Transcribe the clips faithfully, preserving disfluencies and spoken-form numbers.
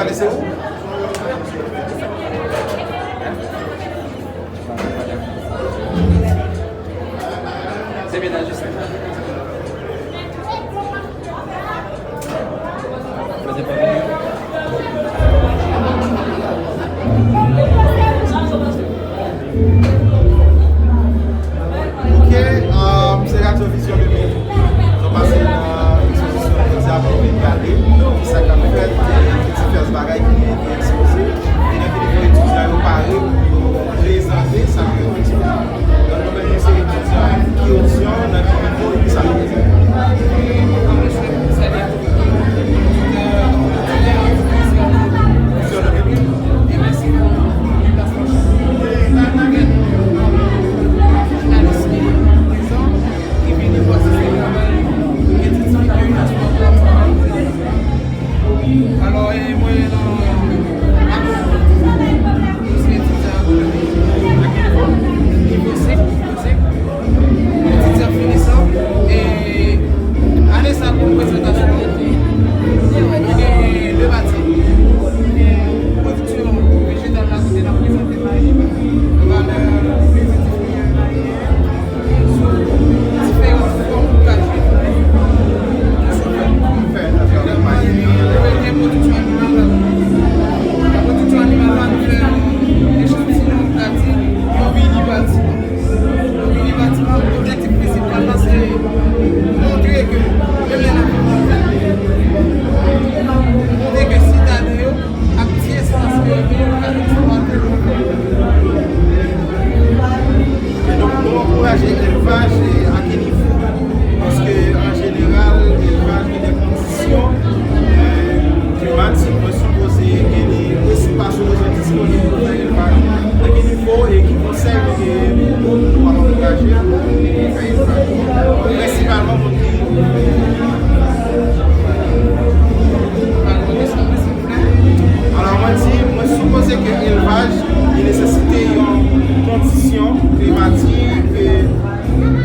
Pale se ou? Se byen ajiste. Ok, um, se Radyo Vizyon de Mil. Nou pase nan ekspozisyon jodi a pou nou vin gade kisa k ap fèt, e ki divès bagay ki ekspoze, e nan ki nivo etidyan yo pare pou yo prezante sa ke yo ekspoze. Donk, nou menm nou se etidyan ki opsyon, nan ki nivo, epi sa nou bezwen. Alò, e mwen nan, se etidyan ekonomi, nivo senk, nivo senk. Etidyan finisan, e ane sa a kòm prezantasyon, nou gen de pati. Gen pwodiksyon vejetal la kote n ap prezante mayi, valè pwodiksyon mayi, sou diferan fòm ou ka jwenn. Fè nan travay mayi. Gen pwodiksyon animal la. Nan pwodiksyon animal la, nou fè yon echantiyon, nou ka di, yon mini batiman. Yon mini batiman, objektif prensipal la, se montre ke, menm lè n ap viv nan vil, montre ke sitwayen yo ap ti espas ke yo gen, yo ka eksplwate. E donk, nou ankouraje elvaj, e a ki nivo? Paske, an jeneral, elvaj gen de kondisyon, e, klimatik, mwen sipoze gen de espas ou bezwen disponib pou fè elvaj. Nan ki nivo e ki konsèy nou gen pou nou ankouraje moun ki fè elvaj? Prensipalman, moun ki Alò, mwen di, mwen sipoze ke elvaj, li nesesite yon kondisyon klimatik, e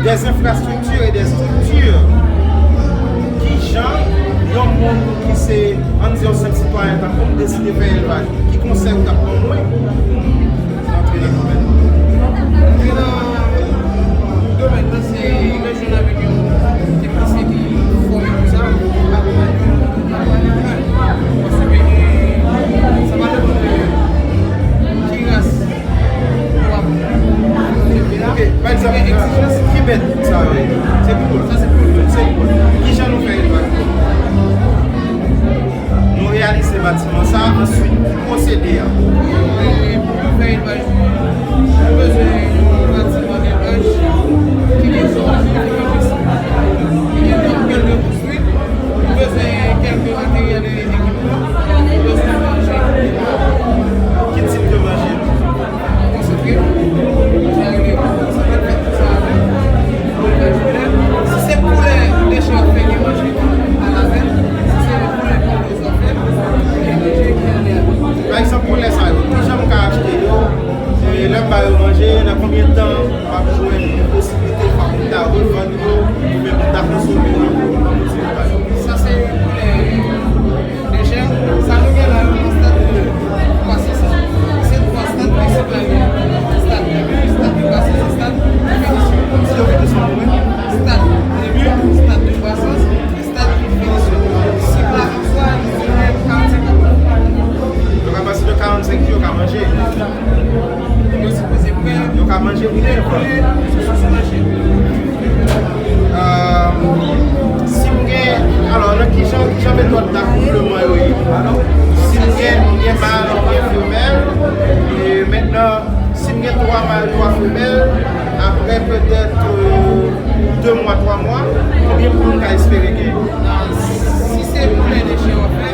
dèzenfrastrikti e dèstrikti. Kijan yon moun ki se, ann di, yon senp sitwayen tankou m deside fè elvaj, ki konsèy ou t ap ban mwen pou m antre nan domèn nan? Antre nan domèn nan, se rejwenn avèk yon teknisyen ki fòme pou sa, akonpanye w nan travay li fè. Paske, e, sa va depann de ki ras w ap fè la. Ok, pa egzanp, ki bèt sa yo ye? Se poul. Sa se poul. Se poul. Kijan nou fè elvaj poul? Nou reyalize batiman sa a, answit, ki pwosede a? E pou nou fè elvaj, nou bezwen yon batiman elvaj ki gen zòn ki fè manje san. Ki gen zòn ke l te konstwi, nou bezwen kèlke materyèl e ekipman, nou bezwen manje. Ki tip de manje? Konsantre, jan yo rele konsantre, fè tout sa avè l. Si se poulè, dechè w ap fè gen manje a la vè l. Si se poulè, Pa egzanp, poulè sa yo, kijan m ka achte yo? E lè m ba yo manje, nan konbyen tan m ap jwenn posiblite fwa pou m ta revann yo, oubyen pou m ta konsome yo pou m kontinye ba yo? Sa se poulè dechè. Sa nou gen la yo nan stad de kwasans. Se twa stad prensipal yo. Stad de mûr, stad de kwasans, stad de finisyon. Si yo gen kesyon pou mwen? Stad de mûr, stad de kwasans. Stad finisyon. Sik la an swa, li dire karannsenk an. Yo ka pase de karannsenk jou, yo ka manje. Yo sipoze prè. Yo ka manje pou lè. Sou, sou, sou mache. Euh, si m gen, alò, nan kijan, kijan metòd dakoupleman yo ye? Si m gen, m gen mal, m gen femèl, e mentnan, Si m gen twa mal, twa femèl, apre petèt, euh, de mwa, twa mwa, konbyen poul m ka espere genyen? Si se poulè dechè w ap fè,